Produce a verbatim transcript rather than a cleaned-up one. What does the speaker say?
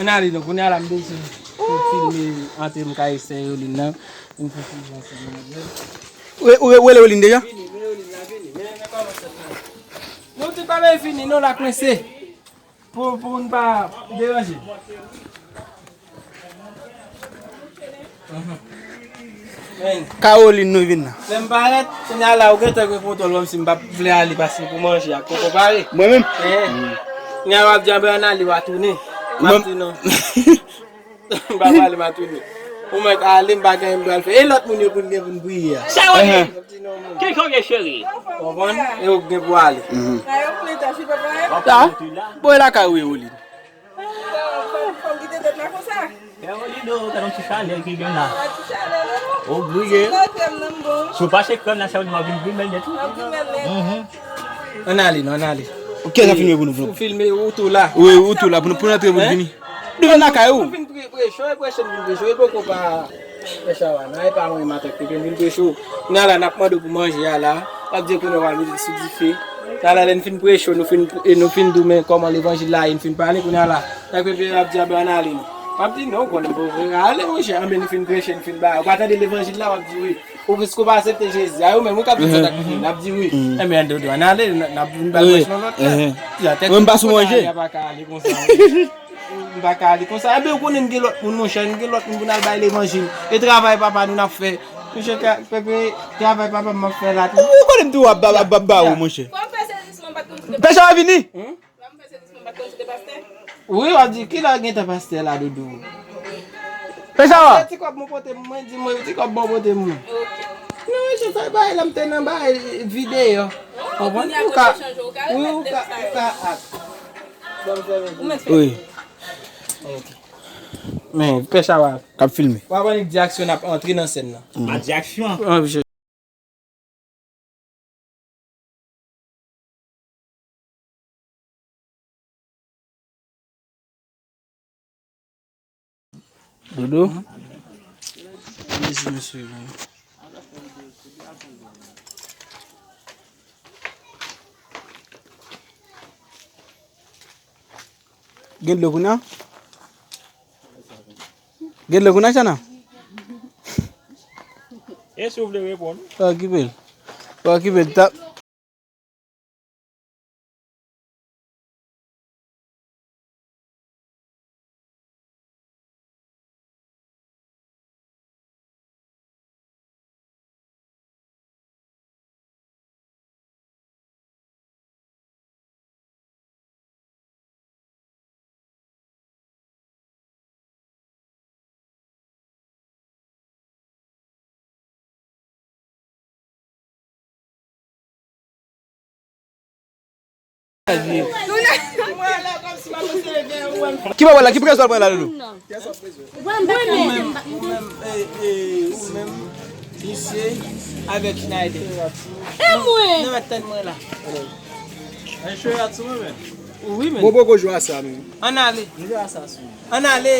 Ann ale non, kounye a la m bezwen pou filme antre m kay sè Yoline nan. Pou m fè filme ansanm avè l. Ou re-, ou re-, ou rele Yoline deja? Vini, men Yoline la vini. Men, men kòman sa pral. Nou tout pa vle vini non, la kwense. Pou, pou n pa deranje. Mhm. Men. Caroline nou vin nan. Lè m parèt, kounye a la, ou gentan gen kontwòl, menm si m p ap vle ale, paske pou manje ak koko pare. Mwen menm? Eh. Kounye a w ap di, "Anben, ann ale, w a tounen." M ap di, "Non." M pa prale, m a tounen. Ou mèt ale, m pa gen anyen m pral fè. E lòt moun yo pou n gen pou n priye a? Sa yo di. Ki kote cheri? Konprann? E ou gen pou ale. Mhm. Sa, bon, e lakay ou ye, Olin. Fò m kite tèt la konsa. Fè Olin, o, gade yon ti chalè ki gen la. Ti chalè, non? O griye. Ti krèm nan bon. Si w pase krèm la, sa vle di m ap vin grimèl nèt wi. M ap grimèl nèt. Mhm. Ann ale, non, ann ale. Ou kiyès ap filme pou nou? Ou filme, ou tou la. Wi, ou tou la, pou nou, pou nou antre, pou nou vini. Nou vin lakay ou. Nou vin pre-, preche w, e preche n vin preche w, e poko pa fè chawa, non, e pa mwen matant pepe, n vin preche w. Kounye a la, n ap mande w pou manje a la, w ap di kounye a w al mete l sou dife. Kounye a la, lè n fin preche w, nou fin, e nou fin di w, men kòman levanjil la ye, n fin pale, kounye a la, n ap pepe ap di, anben, ann ale, non. W ap di, non, konnen m poko ale, monchè, anben, nou fin preche, n fin ba, w pa tande levanjil la, w ap di, wi. Ou piske w pa aksepte Jezi. A yo menm, ou ka di sa tak vini, n ap di wi. Enben, Dodo, ann ale, n, n ap vin bay manje nan lòt lè. Mwen m pa sou manje. Y a pa ka ale konsa. M pa ka ale konsa. Enben, ou konnen n gen lòt moun, monchè, n gen lòt moun pou n al bay levanjil. E travay papa nou n ap fè. Monchè, ka, pepe, travay papa m ap fè la tou. Ou konnen m tou ap ba, ba, ba, ba ou, monchè. Fò m fè sezisman, m pa t konn si te pastè. Pècha va vini. Wi, w ap di, kilè gentan pastè la, Doudou? Pècha va. Ti kòb mwen pote mwen, di mwen, ti kòb mwen pote mwen. Non, se sa bay la, m te nan bay videyo. Konprann? Ou ka, wi, ou ka, ou ka ak. Wi. Men, Pècha va. K ap filme. W ap annik di aksyon, n ap antre nan sèn nan. A di aksyon. Dodo? Mezi mesye yo. Gen dlo kounye a? Gen dlo kounye a, Chana? E si w vle reponn? Pa okipe l. Pa okipe l. Ta- Ki ba w la, ki prensip w pran la, Doudou? Ou menm, ou menm, e, e, ou menm, misye, avèk Schneider. E mwen? Nou mèt tann mwen la. Wi, men. Bon, poko jwe a sa, men. Ann ale. Nou jwe a sa, sou. Ann ale.